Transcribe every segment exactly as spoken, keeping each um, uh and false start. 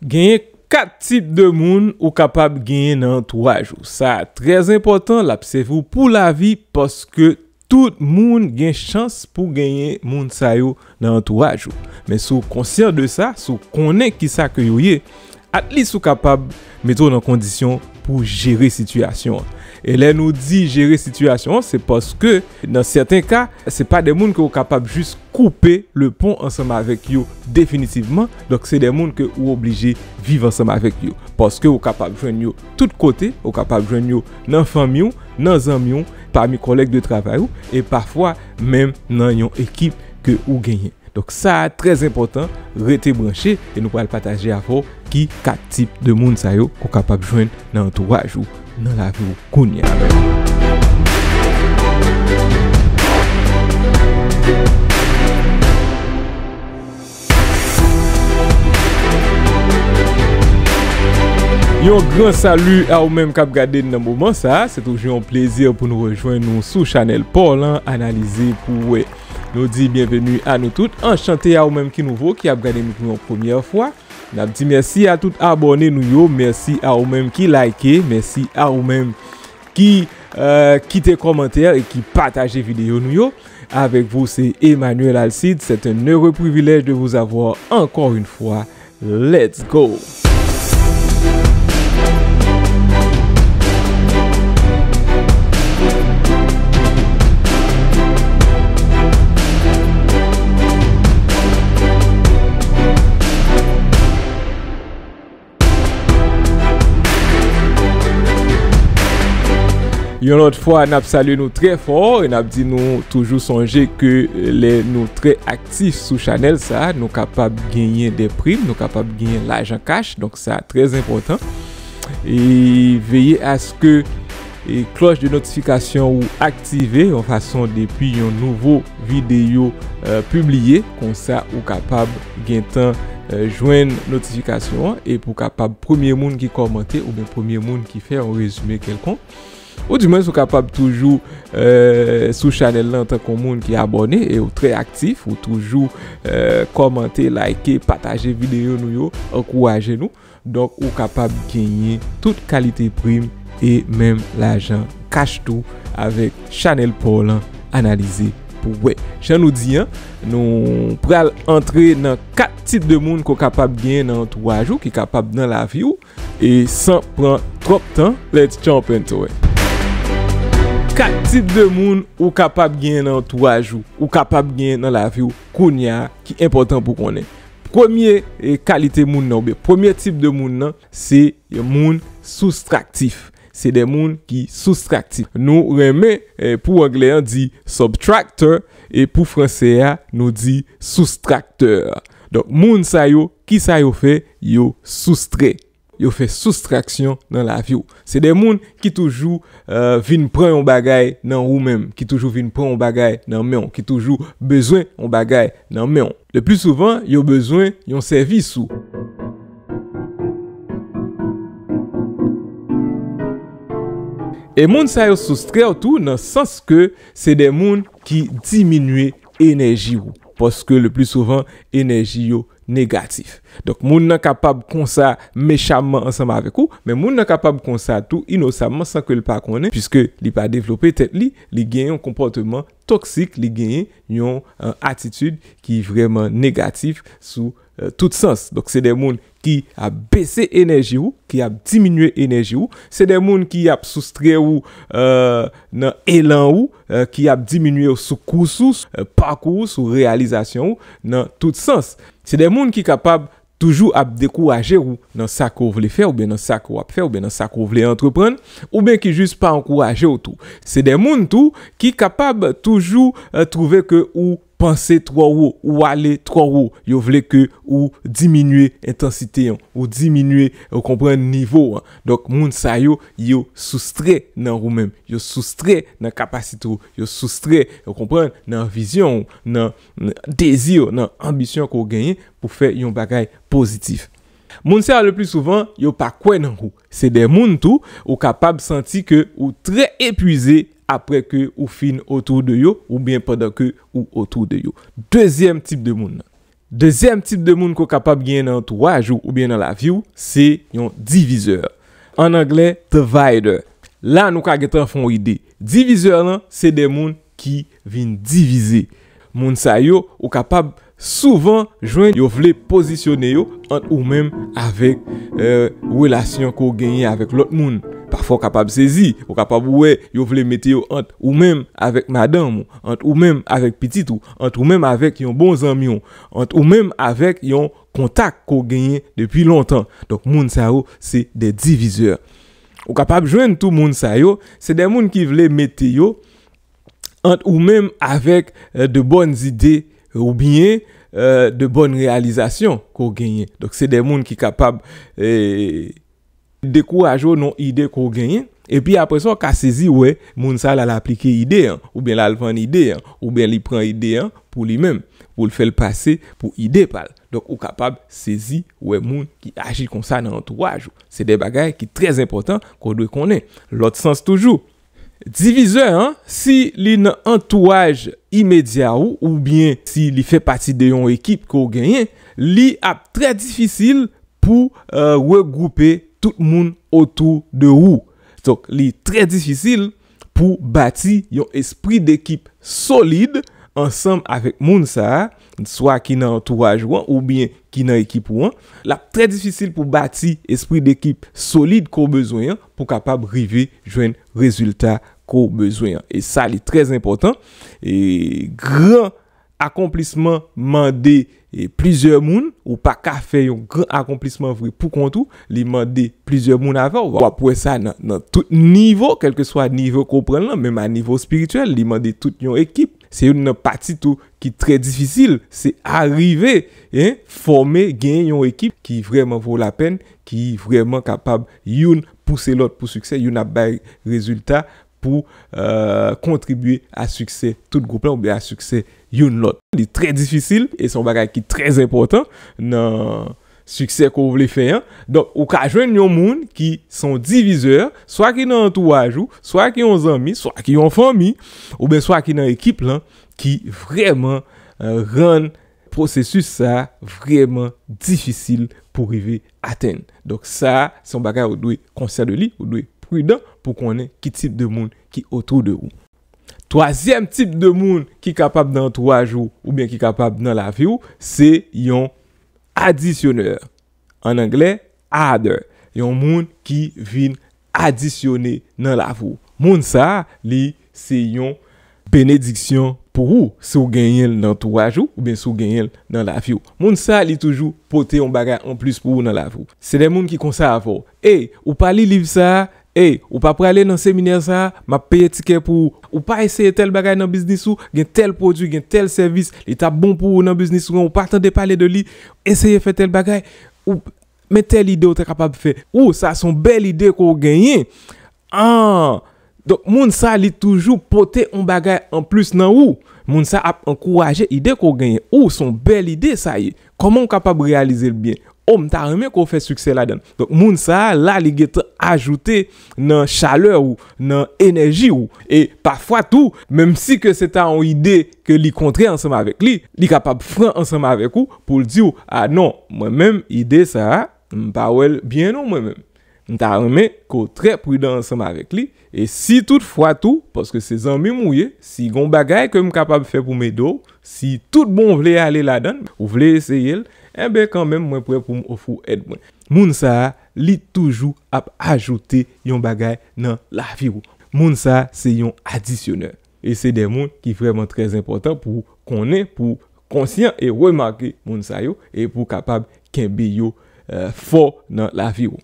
Genyen kat tip de moun ou kapab genyen nan antouraj ou. Sa trè enpòtan, l ap sèvi w pou lavi, paske tout moun gen chans pou genyen moun sa yo nan antouraj ou. Men si w konsyan de sa, si w konnen kisa ke yo ye, at least ou kapab mete w nan kondisyon pou jere sitiyasyon an. E lè nou di jere sitiyasyon an, se paske nan sèten ka, se pa de moun ke w kapab jis koupe le pon ansanm avèk yo definitivman. Donk, se de moun ke ou oblije viv ansanm avèk yo. Paske ou kapab jwenn yo tout kote, ou kapab jwenn yo nan fanmi w, nan zanmi w, pami kòlèg de travay ou, e pafwa menm nan yon ekip ke ou genyen. Donk, sa a trè enpòtan, rete branche e nou pral pataje avè w ki kat tip de moun sa yo ke w kapab jwenn nan antouraj ou, nan lavi w kounye a menm. Yon gran sali a ou menm k ap gade n nan moman sa a. Se toujou yon plezi pou nou rejwenn nou sou chanèl pa w lan, Analize pou w wè. Nou di byenveni a nou tout. Anchante a ou menm ki nouvo, ki ap gade nou pou yon premyè fwa. N ap di mèsi a tout abòne nou yo, mèsi a ou menm ki like, mèsi a ou menm ki, euh, kite kòmantè e ki pataje videyo nou yo. Avec vous, c'est Emmanuel Alcide. C'est un heureux privilège de vous avoir encore une fois. Let's go! Yon lòt fwa, n ap salye nou trè fò e n ap di nou toujou sonje ke lè nou trè aktif sou chanèl sa, nou kapab genyen de prim, nou kapab genyen lajan kach, donk sa trè enpòtan. E veye aske e klòch de notifikasyon ou aktive yon fason depi yon nouvo videyo, euh, pibliye, konsa ou kapab gentan, euh, jwenn notifikasyon an e pou kapab premye moun ki kòmante oubyen premye moun ki fè yon rezime kèlkonk. Ou di mwens ou kapab toujou, euh, sou chanèl lan antanke yon moun ki abòne e ou trè aktif, ou toujou, euh, kòmante, like, pataje videyo nou yo, ankouraje nou. Donk, ou kapab genyen tout kalite prim e menm lajan kach tou avèk chanèl pa w lan, Analize pou w wè. Jan nou di an, nou pral antre nan kat tip de moun ke w kapab genyen nan antouraj ou, ki kapab nan lavi w, e san pran twòp tan, let's jump into it. Kat tip de moun ou kapab genyen nan antouraj ou, ou kapab genyen nan lavi w kounye a, ki enpòtan pou konnen. Premye, e, kalite moun nan, oubyen premye tip de moun nan, se moun soustraktif. Se de moun ki soustraktif. Nou renmen, e, pou anglè an di subtractor, e pou franse a, nou di soustraktè. Donk, moun sa yo, kisa yo fè? Yo soustrè. Yo fè soustraksyon nan lavi w. Se de moun ki toujou, euh, vin pran yon bagay nan ou menm, ki toujou vin pran yon bagay nan men w, ki toujou bezwen yon bagay nan men w. Le pli souvan, yo bezwen yon sèvis ou. E moun sa yo soustrè w tou nan sans ke se de moun ki diminye enèji w. Paske le pli souvan, enèji yo negatif. Donk, moun nan kapab konsa mechamman ansanm avèk ou, men moun nan kapab konsa tou inosamman san ke l pa konnen, piske li pa devlope tèt li, li gen yon konpòteman toksik, li genyen yon, euh, atitid ki vrèman negatif sou, euh, tout sans. Donk, se de moun ki ap bese enèji ou, ki ap diminye enèji ou. Se de moun ki ap soustrè ou, euh, nan elan ou, euh, ki ap diminye w sou kous ou, euh, pakou ou, sou reyalizasyon ou, nan tout sans. Se de moun ki kapab toujou ap dekouraje w nan sa ke w vle fè, oubyen nan sa ke w ap fè, oubyen nan sa ke w vle antreprann, oubyen ki jis pa ankouraje w tou. Se de moun tou ki kapab toujou, euh, twouve ke ou panse twò wo, ou ale twò wo. Yo vle ke ou diminye entansite an, ou diminye, ou konprann, nivo an. Donk, moun sa yo, yo soustrè nan ou menm. Yo soustrè nan kapasite w. Yo soustrè, ou konprann, nan vizyon w, nan, nan dezi w, nan anbisyon ke w genyen pou fè yon bagay pozitif. Moun sa yo, le pli souvan, yo pa kwè nan ou. Se de moun tou, ou kapab santi ke ou trè epwize apre ke ou fin otou de yo, oubyen pandan ke ou otou de yo. Dezyèm tip de moun nan. Dezyèm tip de moun ke w kapab genyen nan antouraj ou oubyen nan lavi w, se yon divizè. An anglè, divider. La, nou ka gentan fè yon ide. Divizè lan, se de moun ki vin divize. Moun sa yo, ou kapab souvan jwenn yo vle pozisyone yo ant ou menm avèk, eh, relasyon ke w genyen avèk lòt moun. Pafwa, w kapab sezi, ou kapab wè yo vle mete yo ant ou menm avèk madanm ou, ant ou menm avèk pitit ou, ant ou menm avèk yon bon zanmi w, ant ou menm avèk yon kontak ke w genyen depi lontan. Donk, moun sa yo, se de divizè. Ou kapab jwenn tou moun sa yo, se de moun ki vle mete yo ant ou menm avèk, eh, de bòn ide oubyen, eh, de bòn reyalizasyon ke w genyen. Donk, se de moun ki kapab, eh, dekouraje w nan ide ke w genyen. Epi apre sa, w ka sezi wè moun sa l al aplike ide an, oubyen l al vann ide an, oubyen li pran ide an pou li menm, pou l fè l pase pou ide pa l. Donk, ou kapab sezi wè moun ki aji konsa nan antouraj ou. Se de bagay ki trè enpòtan ke w dwe konnen. Lòt sans toujou, divizè an, si li nan antouraj imedya ou, oubyen si li fè pati de yon ekip ke w genyen, li ap trè difisil pou, eh, regwoupe tout moun otou de ou. Donk, li trè difisil pou bati yon espri dekip solid ansanm avèk moun sa a, swa ki nan antouraj ou an oubyen ki nan ekip ou an. L ap trè difisil pou bati espri dekip solid ke w bezwen an pou kapab rive jwenn rezilta ke w bezwen an. E sa, li trè enpòtan. E gran akonplisman mande, e, plizyè moun. Ou pa ka fè yon gran akonplisman vre pou kont ou. Li mande plizyè moun avè w. W ap wè sa nan, nan tout nivo, kèlkeswa nivo ke w pran l lan, menm a nivo espirityèl, li mande tout yon ekip. Se youn nan pati tou ki trè difisil, se arive, en, fòme, genyen yon ekip ki vrèman vo lapèn, ki vrèman kapab youn pouse lòt pou siksè, youn ap bay rezilta pou, eh, kontribye a siksè tout gwoup lan oubyen a siksè youn lòt. Li trè difisil e se yon bagay ki trè enpòtan nan siksè ke w vle fè an. Donk, ou ka jwenn yon moun ki se yon divizè, swa ki nan antouraj ou, swa ki yon zanmi, swa ki yon fanmi, oubyen swa ki nan ekip lan, ki vrèman, eh, rann pwosesis sa a vrèman difisil pou rive atenn. Donk, sa a, se yon bagay ou dwe konsyan de li, ou dwe pridan pou konnen ki tip de moun ki otou de ou. Twazyèm tip de moun ki kapab nan antouraj ou oubyen ki kapab nan lavi w, se yon adisyonè. An anglè, adder. Yon moun ki vin adisyone nan lavi w. Moun sa a, li se yon benediksyon pou ou, si w genyen l nan antouraj ou, oubyen si w genyen l nan lavi w. Moun sa a, li toujou pote yon bagay anplis pou ou nan lavi w. Se de moun ki konsa avè w. Ey, ou pa li liv sa a, ey, ou pa prale nan seminè sa a, m ap peye tikè pou ou. Ou pa eseye tèl bagay nan biznis ou, gen tèl pwodui, gen tèl sèvis, li t ap bon pou ou nan biznis ou an, ou pa tande pale de li, eseye fè tèl bagay. Ou, men tèl ide ou ta kapab fè. Ou, sa se yon bèl ide ke w genyen. An, donk, moun sa, li toujou pote yon bagay anplis nan ou. Moun sa ap ankouraje ide ke w genyen. Ou, se yon bèl ide sa ye. Kòman w kapab reyalize l byen? O, m ta renmen ke w fè siksè ladan l. Donk, moun sa a, la, li gentan ajoute nan chalè ou, nan enèji ou. E pafwa tou, menm si ke se ta yon ide ke li kontrè ansanm avèk li, li kapab fran ansanm avèk ou pou l di w, a non, mwen menm, ide sa a, m pa wè l byen non, mwen menm. M ta renmen ke w trè pridan ansanm avèk li. E si toutfwa tou, paske se zanmi m ou ye, si gon bagay ke m kapab fè pou m ede w, si tout bon w vle ale ladan l, ou vle eseye l, enben kanmenm mwen prè pou m ofri w èd mwen. Moun sa a, li toujou ap ajoute yon bagay nan lavi w. Moun sa a se yon adisyonè. E se de moun ki vrèman trè enpòtan pou w konnen, pou w konsyan e remake moun sa yo, e pou w kapab kenbe yo, eh, fò nan lavi w.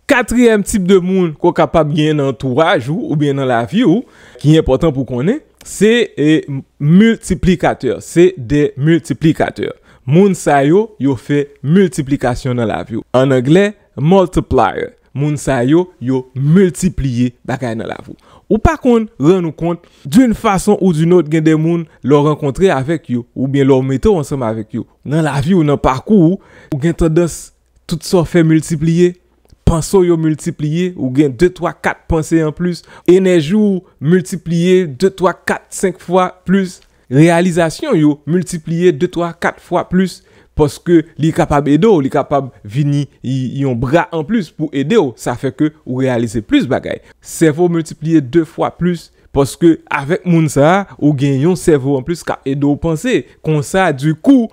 Katriyèm tip de moun ke w kapab genyen nan antouraj ou oubyen nan lavi w, ki enpòtan pou w konnen, se, eh, miltiplikatè, se de miltiplikatè. Moun sa yo, yo fè miltiplikasyon nan lavi w. An anglè, multiplier. Moun sa yo, yo miltipliye bagay nan lavi w. Ou pa konn rann ou kont, d'une façon ou d'une autre, gen de moun, lè w rankontre avèk yo, oubyen lè w mete w ansanm avèk yo, nan lavi w, nan pakou w, ou gen tandans tout sa w fè miltipliye, panse w yo miltipliye, ou gen de, twa, kat panse anplis, enèji w miltipliye de, twa, kat, senk fwa plis. Reyalizasyon yo miltipliye de, twa, kat fwa plis, paske li kapab ede w, li kapab vini y- yon bra anplis pou ede w. Sa fè ke ou reyalize plis bagay. Sèvo w miltipliye de fwa plis, paske avèk moun sa a, ou gen yon sèvo anplis k ap ede w panse. Konsa, dikou,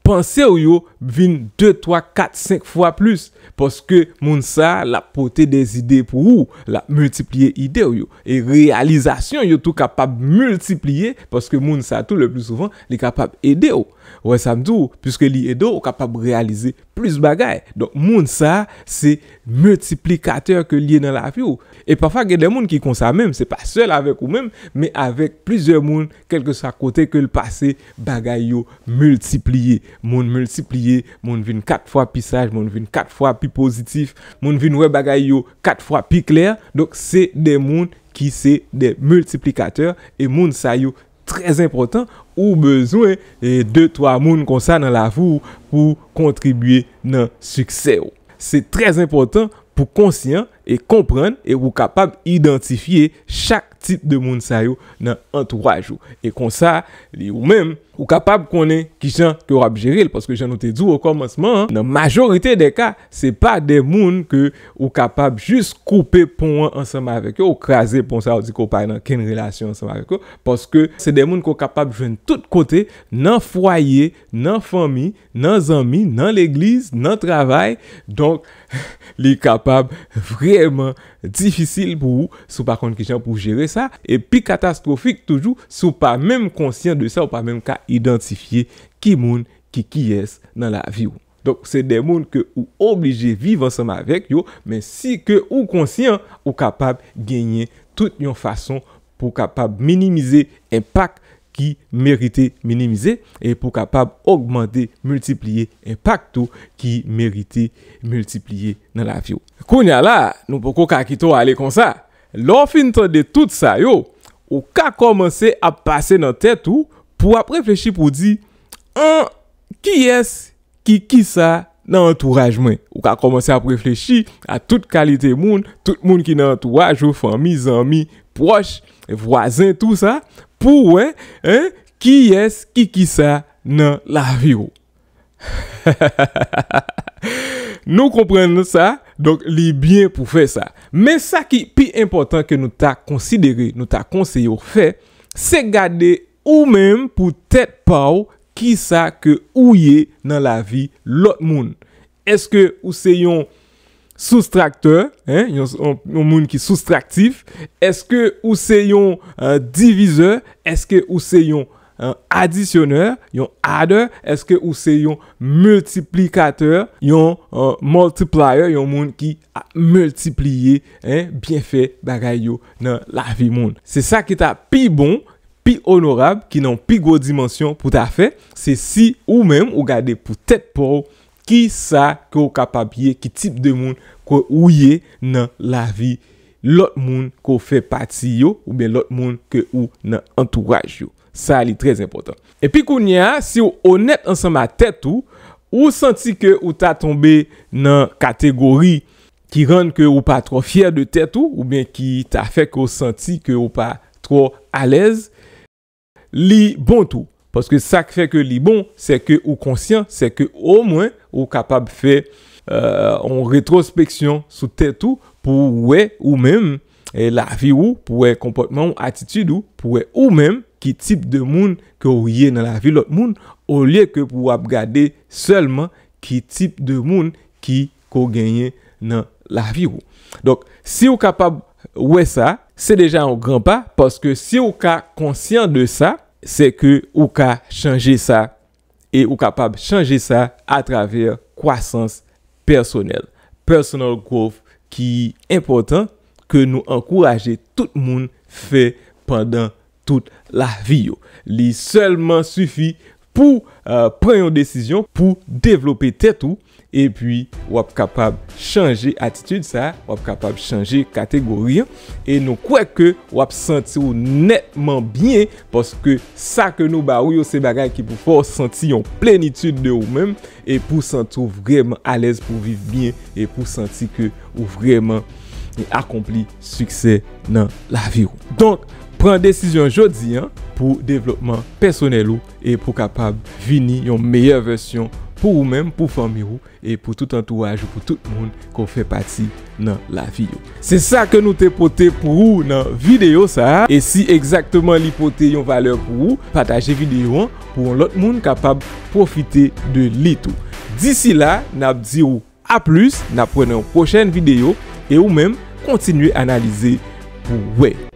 panse w yo vin de, twa, kat, senk fwa plis. Paske moun sa a, l ap pote de zide pou ou, l ap miltipliye ide w yo. E reyalizasyon yo tou kapab miltipliye, paske moun sa a tou, le pli souvan, li kapab ede w. Ou wè sa m di w, piske li ede w, ou kapab reyalize plis bagay. Donk, moun sa a, se miltiplikatè ke l ye nan lavi w. E pafwa, gen de moun ki konsa menm, se pa sèl avèk ou menm, men avèk plizyè moun, kèlkeswa kote ke l pase, bagay yo miltipliye. Moun miltipliye, moun vin kat fwa pi saj, moun vin kat fwa pi pozitif, moun vin wè bagay yo kat fwa pi klè. Donk, se de moun ki se de miltiplikatè, e moun sa yo trè enpòtan. Ou bezwen, e, de, twa moun konsa nan lavi w pou kontribye nan siksè w. Se trè enpòtan pou konsyan e konprann e ou kapab idantifye chak tip de moun sa yo nan antouraj ou. E konsa, li ou menm, ou kapab konnen kijan ke w ap jere l, paske jan nou te di w o kòmansman an, nan majorite de ka, se pa de moun ke ou kapab jis koupe pon an ansanm avèk yo, ou kraze pon sa, ou di ke w pa nan kenn relasyon ansanm avèk yo, paske se de moun ke w kapab jwenn tout kote, nan fwaye, nan fanmi, nan zanmi, nan legliz, nan travay. Donk, li kapab vrèman difisil pou ou si w pa konn kijan pou w jere sa. E pi katastwofik toujou, si w pa menm konsyan de sa, ou pa menm ka idantifye ki moun ki kiyès nan lavi w. Donk, se de moun ke ou oblije viv ansanm avèk yo, men si ke ou konsyan, ou kapab genyen tout yon fason pou w kapab minimize enpak ki merite minimize e pou w kapab ogmante, miltipliye enpak tou ki merite miltipliye nan lavi w. Kounye a la, nou poko ka kite w ale konsa. Lè w fin tande tout sa yo, ou ka kòmanse ap pase nan tèt ou pou w ap reflechi pou w di, an, kiyès ki kisa nan antouraj mwen? Ou ka kòmanse ap reflechi a tout kalite moun, tout moun ki nan antouraj ou, fanmi, zanmi, pwòch, vwazen, tou sa, pou w wè, en, kiyès ki kisa nan lavi w. Nou konprann sa, donk li byen pou fè sa. Men sa ki pi enpòtan ke nou ta konsidere, nou ta konseye w fè, se gade ou menm pou tèt pa w, kisa ke ou ye nan lavi lòt moun. Èske ou se yon soustraktè, en, yon, yon, yon moun ki soustraktif? Èske ou se yon, eh, divizè? Èske ou se yon, eh, adisyonè, yon adder? Èske ou se yon miltiplikatè, yon, eh, multiplier, yon moun ki ap miltipliye, en, byenfè bagay yo nan lavi moun? Se sa ki ta pi bon, pi onorab, ki nan pi gwo dimansyon pou ta fè, se si ou menm ou gade pou tèt pa w, kisa ke w kapab ye, ki tip de moun ke ou ye nan lavi lòt moun ke w fè pati yo, oubyen lòt moun ke ou nan antouraj yo. Sa li trè enpòtan. Epi kounye a, si w onèt ansanm a tèt ou, ou santi ke ou ta tonbe nan kategori ki rann ke ou pa twò fyè de tèt ou, oubyen ki ta fè ke w santi ke ou pa twò alèz, li bon tou. Paske sa k fè ke li bon, se ke ou konsyan, se ke omwen ou kapab fè, eh, yon retwospeksyon sou tèt ou pou w wè ou menm, eh, lavi w, pou w wè konpòtman w, atitid ou, pou w wè ou menm ki tip de moun ke w ye nan lavi lòt moun, olye ke pou w ap gade sèlman ki tip de moun ki ke w genyen nan lavi w. Donk, si w kapab wè sa, se deja yon gran pa, paske si w ka konsyan de sa, se ke ou ka chanje sa, e ou kapab chanje sa atravè kwasans pèsonèl, personal growth, ki enpòtan ke nou ankouraje tout moun fè pandan tout lavi yo. Li sèlman sifi pou, eh, pran yon desizyon, pou devlope tèt ou, epi w ap kapab chanje atitid sa, w ap kapab chanje kategori an, e nou kwè ke w ap santi w nètman byen, paske sa ke nou ba ou yo se bagay ki pou fè w santi yon plenitid de ou menm, e pou santi w vrèman alèz pou viv byen, e pou santi ke ou vrèman akonpli siksè nan lavi w. Donk, Pran desizyon jodi an pou devlopman pèsonèl ou e pou kapab vini yon meyè vèsyon pou ou menm, pou fanmi ou e pou tout antouraj ou, pou tout moun ke w fè pati nan lavi yo. Se sa ke nou te pote pou ou nan videyo sa a. E si egzakteman li pote yon valè pou ou, pataje videyo an pou yon lòt moun kapab pwofite de li tou. Disi la, n ap di w a plis, n ap wè nan yon pwochèn videyo, e ou menm, kontinye analize pou w wè.